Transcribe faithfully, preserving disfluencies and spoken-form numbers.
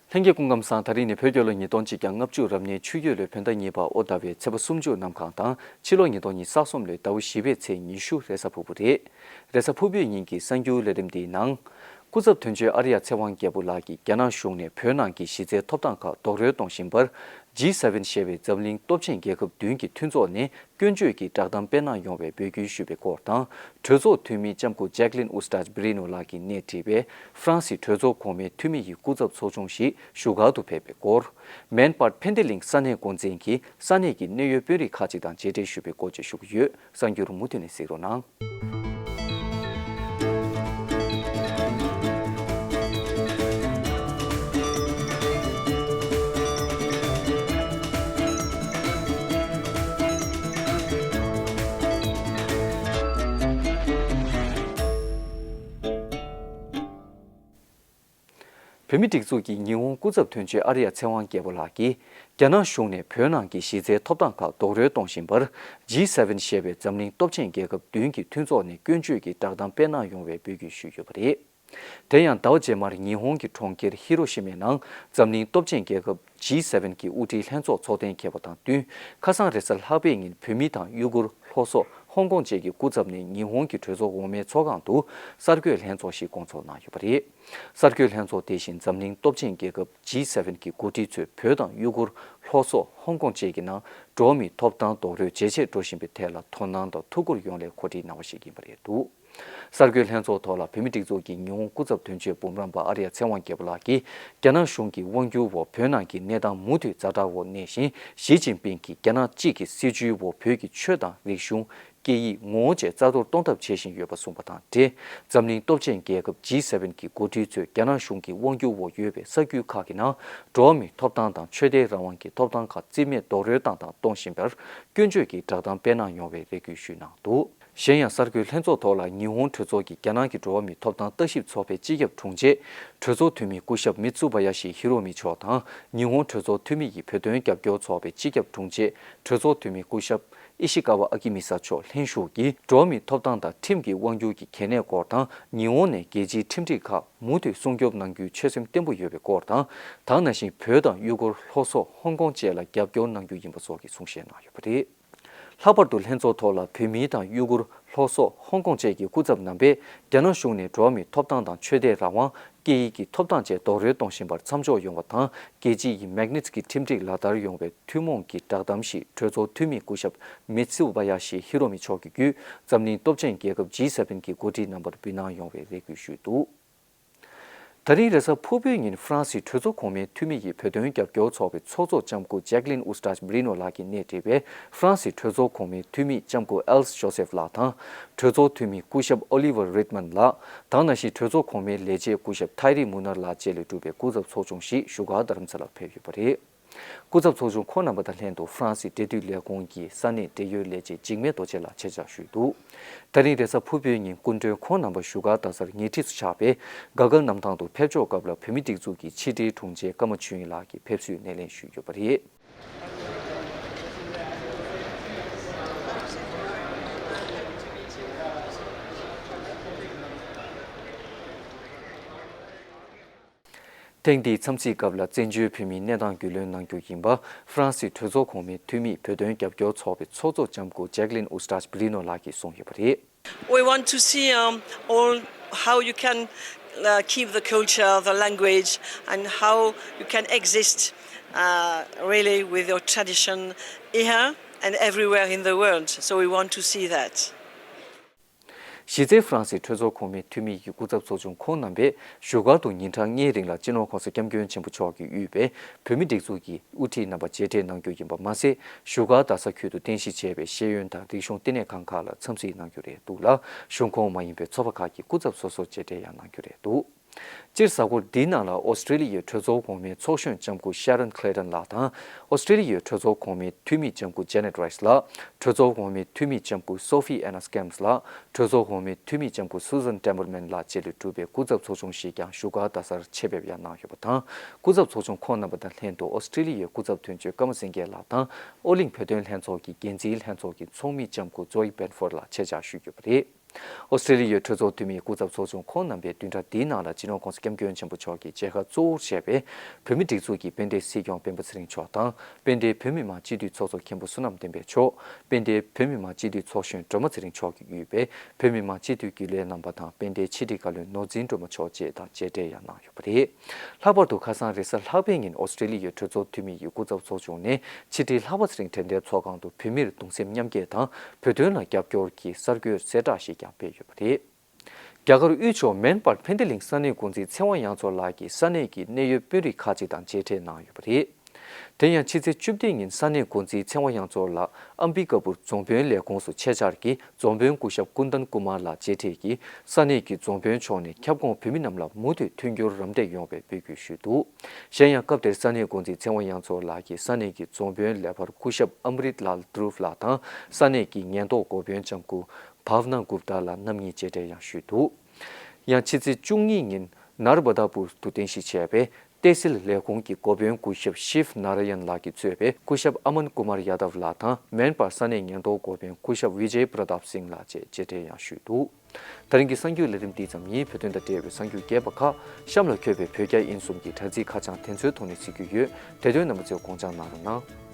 ལྷན་རྒྱས་སྐུ་ཁམས་བཟང་། ད་རིང་ནི་བོད་རྒྱལ་ལོ་ཉིས་སྟོང་གཅིག་བརྒྱ་ལྔ་བཅུ་རབ་གནས་ཆུ་ཡོས་ལོའི་བོད་ཟླ་གཉིས་པ་ཨོ་ཟླ་བའི་ཚེས་པ་སུམ་ཅུ་གནམ་གང་དང་ཕྱི་ལོ་ཉིས་སྟོང་ཉི་ཤུ་རྩ་གསུམ་ལོའི་ཟླ་བ་བཞི་པའི་ཚེས་ཉི་ཤུ་རེས་གཟའ་ཕུར་བུ་རེད། རེས་གཟའ་ཕུར་བུའི་ཉིན་གྱི་གསར་འགྱུར་ལས་རིམ་འདིའི་ནང་། སྐུ་ཚབ་དོན་གཅོད་ཨ་རི་ཡ་ཚེ་དབང་རྒྱལ་པོ་ལགས་ཀྱིས་རྒྱ་ནག་གཞུང་ནས་བོད་ནང་གི་གཞི་རྩའི་ཐོབ་ཐང་ཁག་རྡོག་རོལ་གཏོང་བཞིན་པར། ཇི་སེ་ཝེན་ཞེས་པའི་འཛམ་གླིང་སྟོབས་ཆེན་རྒྱལ་ཁབ་བདུན་གྱི་མཐུན་ཚོགས་ནས་སྐྱོན་བརྗོད་ཀྱི་བསྒྲགས་གཏམ་སྤེལ་གནང་ཡོང་བའི་འབོད་སྐུལ་ཞུས་པའི་སྐོར་དང་། གྲོས་ཚོགས་འཐུས་མི་ལྕམ་སྐུ་ཇེག་ལིན་ཨུ་སྟྲ་བྷི་རི་ནོ་ལགས་ཀྱིས་སྣེ་ཁྲིད་པའི་ཧྥ་རན་སི་གྲོས་ཚོགས་གོང་མའི་འཐུས་མི་ཡི་སྐུ་ཚབ་ཚོགས་ཆུང་ཞིག་བཞུགས་སྒར་དུ་ཕེབས་པའི་སྐོར། མན་པཱར་ཕན་བདེ་གླིང་ས་གནས་འགོ་འཛིན་གྱིས་ས་གནས་ཀྱི་གནད་ཡོད་དཔོན་རིགས་ཁག་ཅིག་དང་མཇལ་འཕྲད་ཞུས་པའི་སྐོར་བཅས་ཞུ་གི་ཡོད། གསར་འགྱུར་མུ་མཐུད་ནས་གཟིགས་རོགས་གནང་། བོད་མིའི་སྒྲིག་འཛུགས་ཀྱི་ཉི་ཧོང་སྐུ་ཚབ་དོན་གཅོད་ཨ་རི་ཡ་ཚེ་དབང་རྒྱལ་པོ་ལགས་ཀྱིས། རྒྱ་ནག་གཞུང་ནས་བོད་ནང་གི་གཞི་རྩའི་ཐོབ་ཐང་ཁག་རྡོག་རོལ་གཏོང་བཞིན་པར། ཇི་སེ་ཝེན་ཞེས་པའི་འཛམ་གླིང་སྟོབས་ཆེན་རྒྱལ་ཁབ་བདུན་གྱི་མཐུན་ཚོགས་ནས་སྐྱོན་བརྗོད་ཀྱི་བསྒྲགས་གཏམ་སྤེལ་གནང་ཡོང་བའི་འབོད་སྐུལ་ཞུས་ཡོད་པ་རེད། དེ་ཡང་ཟླ་བ་རྗེས་མར་ཉི་ཧོང་གི་གྲོང་ཁྱེར་ཧི་རོ་ཤི་མའི་ནང་འཛམ་གླིང་སྟོབས་ཆེན་རྒྱལ་ཁབ་ཇི་སེ་ཝེན་གྱི་དབུ་ཁྲིད་ལྷན་ཚོགས་ཚོགས་གཏན་འཁེལ་བ་དང་བསྟུན། ཁ་སང་རེས་གཟའ་ལྷག་པའི་ཉིན་བོད་མི་དང་ཡུ་གུར། ལྷོ་སོག་ཧོང་ཀོང་བཅས་ཀྱི་སྐུ་ཚབ་ནས་ཉི་ཧོང་གི་གྲོས་ཚོགས་འོག་མའི་ཚོགས་ཁང་དུ་གསར་འགོད་ལྷན་ཚོགས་ཤིག་བསྐོང་ཚོགས་གནང་ཡོད་པ་རེད། གསར་འགོད་ལྷན་ཚོགས་དེ་བཞིན་འཛམ་གླིང་སྟོབས་ཆེན་རྒྱལ་ཁབ་ཇི་སེ་ཝེན་གྱི་འགོ་ཁྲིད་ཚོས་བོད་དང་ཡུ་གུར། ལྷོ་སོག་ཧོང་ཀོང་བཅས་ཀྱི་ནང་འགྲོ་བ་མིའི་ཐོབ་ཐང་རྡོག་རོལ་ཇེ་ཆེར་འགྲོ་བཞིན་པའི་ཐད་ལ་དོ་སྣང་དང་ཐུགས་ཁུར་ཡོང་སླད་གོ་སྒྲིག་གནང་བ་ཞིག་ཡིན་པ་རེད་འདུག་གསར་འགོད་ལྷན་ཚོགས་ཐོག་ལ་བོད་མིའི་སྒྲིག་འཛུགས་ཀྱི་ཉི་ཧོང་སྐུ་ཚབ་དོན་གཅོད་འབུམ་རམས་པ་ཨ་རི་ཡ་ཚེ་དབང་རྒྱལ་པོ་ལགས་ཀྱིས། རྒྱ་ནག་གཞུང་གི་དབང་སྒྱུར་འོག་བོད་ནང་གི་གནས་སྟངས་མུ་མཐུད་ཛ་དྲག་འོག་གནས་ཤིང་། ཞི་ཅིན་ཕིང་གིས་རྒྱ་ནག་གཅིག་གི་སྲིད་བྱུས་འོག་བོད་ཀྱི་ཆོས་དང་རིག་གཞུང་། སྐད་ཡིག་ངོ་བོ་བཅས་རྩ་གཏོར་གཏོང་ཐབས་བྱེད་བཞིན་ཡོད་པ་གསུངས་པ་དང་འབྲེལ། འཛམ་གླིང་སྟོབས་ཆེན་རྒྱལ་ཁབ་ཇི་སེ་ཝེན་གྱི་འགོ་ཁྲིད་ཚོས་རྒྱ་ནག་གཞུང་གི་དབང་སྒྱུར་འོག་ཡོད་པའི་ས་ཁུལ་ཁག་གི་ནང་འགྲོ་བ་མིའི་ཐོབ་ཐང་དང་ཆོས་དད་རང་དབང་གི་ཐོབ་ཐང་ཁག་རྩིས་མེད་རྡོག་རོལ་བཏང་དང་གཏོང་བཞིན་པར་སྐྱོན་བརྗོད་ཀྱི་བསྒྲགས་གཏམ་སྤེལ་གནང་ཡོང་བའི་རེ་སྐུལ་ཞུས་གནང་འདུག་གཞན་ཡང་གསར་འགོད་ལྷན་ཚོགས་ཐོག་ལ་ཉི་ཧོང་གྲོས་ཚོགས་ཀྱི་རྒྱ་ནག་གི་འགྲོ་བ་མིའི་ཐོབ་ཐང་ལྟ་ཞིབ་ཚོགས་པའི་སྤྱི་ཁྱབ་དྲུང་ཆེ། གྲོས་ཚོགས་འཐུས་མི་སྐུ་ཞབས་མི་ཙུ་བ་ཡ་ཤི་ཧི་རོ་མི་མཆོག་དང་། ཉི་ཧོང་གྲོས་ཚོགས་འཐུས་མི་ཡི་བོད་དོན་རྒྱབ་སྐྱོར་ཚོགས་པའི་སྤྱི་ཁྱབ་དྲུང་ཆེ། གྲོས་ཚོགས་འཐུས་མི་སྐུ་ཞབས་ཨི་ཤི་ཀ་ཝ་ཨ་ཀི་མི་ས་མཆོག་ལྷན་ཞུགས་ཀྱིས། འགྲོ་བ་མིའི་ཐོབ་ཐང་དང་ཁྲིམས་ཀྱི་དབང་སྒྱུར་གྱི་གལ་གནད་སྐོར་དང་། ཉི་ཧོང་ནས་རྒྱལ་སྤྱིའི་ཁྲིམས་སྒྲིག་ཁག་མུ་མཐུད་སྲུང་སྐྱོབ་གནང་རྒྱུའི་ཆོད་སེམས་བརྟན་པོ་ཡོད་པའི་སྐོར་དང་། ད་ག་ནང་བཞིན་བོད་དང་ཡུ་གུར། ལྷོ་སོག་ཧོང་ཀོང་བཅས་ལ་རྒྱབ་སྐྱོར་གནང་རྒྱུ་ཡིན་པ་སོགས་ཀྱི་གསུང་བཤད་གནང་ཡོད་པ་རེད། ལྷག་པར་དུ་ལྷན་ཚོགས་ཐོག་ལ་བོད་མི་དང་ཡུ་གུར། ལྷོ་སོག་ཧོང་ཀོང་བཅས་ཀྱི་སྐུ་ཚབ་རྣམ་པས། རྒྱ་ནག་གཞུང་ནས་འགྲོ་བ་མིའི་ཐོབ་ཐང་དང་ཆོས་དད་རང་དབང་། སྐད་ཡིག་གི་ཐོབ་ཐང་བཅས་རྡོག་རོལ་གཏོང་བཞིན་པར་མཚམས་འཇོག་ཡོང་བ་དང་། རྒྱལ་སྤྱི་ཡི་མེག་ནིས་ཀྱི་ཁྲིམས་སྒྲིག་ལག་བསྟར་ཡོང་བའི་ཐུན་མོང་གི་བསྒྲགས་གཏམ་ཞིག་གྲོས་ཚོགས་འཐུས་མི་སྐུ་ཞབས་མི་ཚིའུ་བྷ་ཡ་ཤི་ཧི་རོ་མི་མཆོག་གི་བརྒྱུད། འཛམ་གླིང་སྟོབས་ཆེན་རྒྱལ་ཁབ་ཇི་སེ་ཝེན་གྱི་འགོ་ཁྲིད་རྣམ་པར་འབུལ་གནང་ཡོང་བའི་རེ་སྐུལ་ཞུས་འདུག་ད་རིང་རེས་གཟའ་ཕུར་བུའི་ཉིན་ཧྥ་རན་སིའི་གྲོས་ཚོགས་གོང་མའི་འཐུས་མི་ཡི་བོད་དོན་རྒྱབ་སྐྱོར་ཚོགས་པའི་ཚོགས་གཙོ་ལྕམ་སྐུ་ཇེག་ལིན་ཨུ་སྟྲ་བྷི་རི་ནོ་ལགས་ཀྱིས་སྣེ་ཁྲིད་པའི་ཧྥ་རན་སིའི་གྲོས་ཚོགས་གོང་མའི་འཐུས་མི་ལྕམ་སྐུ་ཨེལ་ཇོ་སེབ་ལགས་དང་། གྲོས་ཚོགས་འཐུས་མི་སྐུ་ཞབས་ཨོ་ལི་ཝར་རིད་མན་ལགས་དང་། ནང་བཞིན་གྲོས་ཚོགས་གོང་མའི་ལས་བྱེད་སྐུ་ཞབས་ཐའི་རི་མུ་ནར་ལགས་བཅས་ལས་གྲུབ་པའི་སྐུ་ཚབ་ཚོགས་ཆུང་ཞིག་བཞུགས་སྒར་རྡ་རམ་ས་ལར་ཕེབས་ཡོད་པ་རེད། སྐུ་ཚབ་ཚོགས་ཆུང་ཁོང་རྣམ་པ་དང་ལྷན་དུ་ཧྥ་རན་སིའི་འབྲེལ་མཐུད་ལས་ཁུངས་ཀྱི་ས་གནས་འབྲེལ་ཡོད་ལས་བྱེད་འཇིགས་མེད་རྡོ་རྗེ་ལགས་ཆེད་བཅར་ཞུས་འདུག་ད་རིང་རེས་གཟའ་ཕུར་བུའི་ཉིན་སྐུ་མགྲོན་ཁོང་རྣམ་པ་བཞུགས་སྒར་རྡ་སར་ཉེ་འཁྲིས་སུ་ཆགས་པའི་ག་གལ་གནམ་ཐང་དུ་ཕེབས་འབྱོར་སྐབས་ལ། བོད་མིའི་སྒྲིག་འཛུགས་ཀྱི་ཕྱི་དྲིལ་དྲུང་ཆེ་ཀརྨ་ཆོས་དབྱིངས་ལགས་ཀྱིས་ཕེབས་བསུའི་སྣེ་ལེན་ཞུས་ཡོད་པ་རེད། ཐེངས་འདིའི་འཚམས་གཟིགས་སྐབས་ལ་བཙན་བྱོལ་བོད་མིའི་གནས་སྟངས་རྒྱུས་ལོན་གནང་རྒྱུ་ཡིན་པ། ཧྥ་རན་སིའི་གྲོས་ཚོགས་གོང་མའི་འཐུས་མིས་བོད་དོན་རྒྱབ་སྐྱོར་ཚོགས་པའི་ཚོགས་གཙོ་ལྕམ་སྐུ་ཇེག་ལིན་ཨུ་སྟྲ་བྷི་རི་ནོ་ལགས་ཀྱིས་གསུངས་ཡོད་པ་རེད། We want to see, um, all how you can, uh, keep the culture, the language, and how you can exist, uh, really with your tradition here and everywhere in the world. So we want to see that. གཞི་རྩའི་ཧྥ་རན་སིའི་གྲོས་ཚོགས་གོང་མའི་འཐུས་མི་ཡི་སྐུ་ཚབ་ཚོགས་ཆུང་ཁོང་རྣམ་པས་བཞུགས་སྒར་དུ་ཉིན་གྲངས་ལྔའི་རིང་ལ་སྤྱི་ནོར་༸གོང་ས་༸སྐྱབས་མགོན་ཆེན་པོ་མཆོག་གིས་དབུས་པའི་བོད་མིའི་སྒྲིག་འཛུགས་ཀྱི་དབུ་ཁྲིད་རྣམ་པ་མཇལ་འཕྲད་གནང་རྒྱུ་ཡིན་པ་མ་ཟད། བཞུགས་སྒར་རྡ་ས་ཁུལ་དུ་རྟེན་གཞི་བྱས་པའི་ཤེས་ཡོན་དང་རིག་གཞུང་བསྟི་གནས་ཁང་ཁག་ལ་འཚམས་གཟིགས་གནང་རྒྱུ་རེད་འདུག་ལ། གཞུང་ཁོངས་མ་ཡིན་པའི་ཚོགས་པ་ཁག་གི་སྐུ་ཚབ་སོ་སོར་མཇལ་འཕྲད་ཡང་གནང་རྒྱུ་རེད་འདུག་སྤྱིར་གཟའ་འཁོར་འདིའི་ནང་ལ་ཨོ་སི་ཀྲི་ལི་ཡའི་གྲོས་ཚོགས་གོང་མའི་ཚོགས་གཞོན་ལྕམ་སྐུ་ཤ་རོན་ཁི་ལེ་ཏོན་ལགས་དང་། ཨོ་སི་ཀྲི་ལི་ཡའི་གྲོས་ཚོགས་གོང་མའི་འཐུས་མི་ལྕམ་སྐུ་ཇེ་ནེ་ཊི་རའི་སི་ལགས། གྲོས་ཚོགས་གོང་མའི་འཐུས་མི་ལྕམ་སྐུ་སོ་ཕི་ཨེ་ན་སི་ཀེམ་སི་ལགས། གྲོས་ཚོགས་གོང་མའི་འཐུས་མི་ལྕམ་སྐུ་སུ་ཟན་ཏེམ་པལ་མན་ལགས་བཅས་ལས་གྲུབ་པའི་སྐུ་ཚབ་ཚོགས་ཆུང་ཞིག་ཀྱང་བཞུགས་སྒར་རྡ་སར་ཆེད་ཕེབས་ཡང་གནང་ཡོད་པ་དང་། སྐུ་ཚབ་ཚོགས་ཆུང་ཁོང་རྣམ་པ་དང་ལྷན་དུ་ཨོ་སི་ཀྲི་ལི་ཡའི་སྐུ་ཚབ་དོན་གཅོད་ཀརྨ་སེང་གེ་ལགས་དང་། ཨོ་གླིང་བོད་དོན་ལྷན་ཚོགས་ཀྱི་འགན་འཛིན་ལྷན་ཚོགས་ཀྱི་ཚོགས་མི་ལྕམ་སྐུ་ཛོ་ཨི་བེན་ཧྥོར་ལགས་ཆེད་བཅར་ཞུས་ཡོད་པ་རེད། ཨོ་སི་ཀྲེ་ལི་ཡའི་གྲོས་ཚོགས་འཐུས་མིའི་སྐུ་ཚབ་ཚོགས་ཆུང་ཁོང་རྣམ་པའི་བདུན་ཕྲག་འདིའི་ནང་ལ་སྤྱི་ནོར་༸གོང་ས་༸སྐྱབས་མགོན་ཆེན་པོ་མཆོག་གིས་མཇལ་ཁ་གཙོ་བོར་བྱས་པའི་བོད་མིའི་སྒྲིག་འཛུགས་ཀྱི་དཔལ་ལྡན་སྲིད་སྐྱོང་སྤེན་པ་ཚེ་རིང་མཆོག་དང་། དཔལ་ལྡན་བོད་མི་མང་སྤྱི་འཐུས་ཚོགས་གཙོ་མཁན་པོ་བསོད་ནམས་བསྟན་འཕེལ་མཆོག་དཔལ་ལྡན་བོད་མི་མང་སྤྱི་འཐུས་ཚོགས་གཞོན་སྒྲོལ་མ་ཚེ་རིང་མཆོག་གིས་དབུས་པའི་བོད་མི་མང་སྤྱི་འཐུས་རྒྱུན་ལས་རྣམ་པ་དང་། དཔལ་ལྡན་ཕྱི་དྲིལ་བཀའ་བློན་ནོར་འཛིན་སྒྲོལ་མ་མཆོག་བཅས་དང་མཇལ་འཕྲད་ཡང་གནང་ཡོད་པ་རེད། ལྷག་པར་དུ་ཁ་སང་རེས་གཟའ་ལྷག་པའི་ཉིན་ཨོ་སི་ཀྲེ་ལི་ཡའི་གྲོས་ཚོགས་འཐུས་མི་ཡི་སྐུ་ཚབ་ཚོགས་ཆུང་ནས་ཕྱི་དྲིལ་ལྷག་པ་ཚེ་རིང་དྲན་རྟེན་ཚོགས་ཁང་དུ་བོད་མིར་གདུང་སེམས་མཉམ་སྐྱེད་དང་བོད་དོན་ལ་རྒྱབ་སྐྱོར་གྱི་གསར་འགོད་གསལ་བསྒྲགས་ཤིག་ཀྱང་སྤེལ་ཡོད་པ་རེད། རྒྱ་གར་དབུས་ཕྱོགས་མན་པར་ཕན་ཏེ་ལིང་ས་གནས་འགོ་འཛིན་ཚེ་དབང་དབྱངས་མཚོ་ལགས་ཀྱིས་ས་གནས་ཀྱི་གནད་ཡོད་དཔོན་རིགས་ཁག་ཅིག་དང་མཇལ་འཕྲད་གནང་ཡོད་པ་རེད། དེ་ཡང་ཕྱི་ཚེས་བཅུ་བདུན་ཉིན་ས་གནས་འགོ་འཛིན་ཚེ་དབང་དབྱངས་མཚོ་ལགས་ཨམ་བི་ཀ་པུར་རྫོང་དཔོན་ལས་ཁུངས་སུ་ཆེད་བཅར་གྱིས་རྫོང་དཔོན་སྐུ་ཞབས་ཀུན་དན་ཀུ་མར་ལགས་མཇལ་འཕྲད་ཀྱིས་ས་གནས་ཀྱི་རྫོང་དཔོན་མཆོག་ནས་ཁྱབ་ཁོངས་བོད་མི་རྣམས་ལ་མུ་མཐུད་མཐུན་འགྱུར་རམ་འདེགས་ཡོང་བའི་འབོད་སྐུལ་ཞུས་འདུག་གཞན་ཡང་སྐབས་དེར་ས་གནས་འགོ་འཛིན་ཚེ་དབང་དབྱངས་མཚོ་ལགས་ཀྱིས་ས་གནས་ཀྱི་རྫོང་དཔོན་ལས་འཕར་སྐུ་ཞབས་ཨམ་རིད་ལཱལ་དྷ་རུབ་ལགས་དང་ས་གནས་ཀྱི་ཉེན་རྟོག་འགོ་དཔོན་ལྕམ་སྐུ་བྷ་ཝ་ན་གུབ་ཏཱ་ལགས་རྣམ་གཉིས་མཇལ་འཕྲད་ཡང་ཞུས་འདུག་ཡང་ཕྱི་ཚེས་བཅུ་གཉིས་ཉིན་ནར་བ་དྷ་པུར་དུ་རྟེན་གཞི་བྱས་པའི་ཏེ་སིལ་ལས་ཁུངས་ཀྱི་འགོ་དཔོན་སྐུ་ཞབས་ཤིབ་ནཱ་ར་ཡན་ལགས་ཀྱིས་གཙོས་པའི་སྐུ་ཞབས་ཨ་མན་ཀུ་མར་ཡ་དབ་ལགས་དང་མན་པར་ས་གནས་ཉེན་རྟོག་འགོ་དཔོན་སྐུ་ཞབས་ཝི་ཇེ་པྲ་དབ་སིང་ལགས་བཅས་མཇལ་འཕྲད་ཡང་ཞུས་འདུག་ད་རིང་གི་གསར་འགྱུར་ལས་རིམ་འདི་ཙམ་ཡིན། བོད་དོན་དང་འབྲེལ་བའི་གསར་འགྱུར་རྒྱས་པ་ཁག་གཤམ་ལ་འཁོད་པའི་བོད་རྒྱ་དབྱིན་གསུམ་གྱི་དྲ་ཚིགས་ཁ་བྱང་དེ་ཚོའི་ཐོག་ནས་གཟིགས་རྒྱུ་ཡོད། དེ་དོན་རྣམ་པ་ཚོས་དགོངས་འཇགས་གནང་རོགས་གནང་།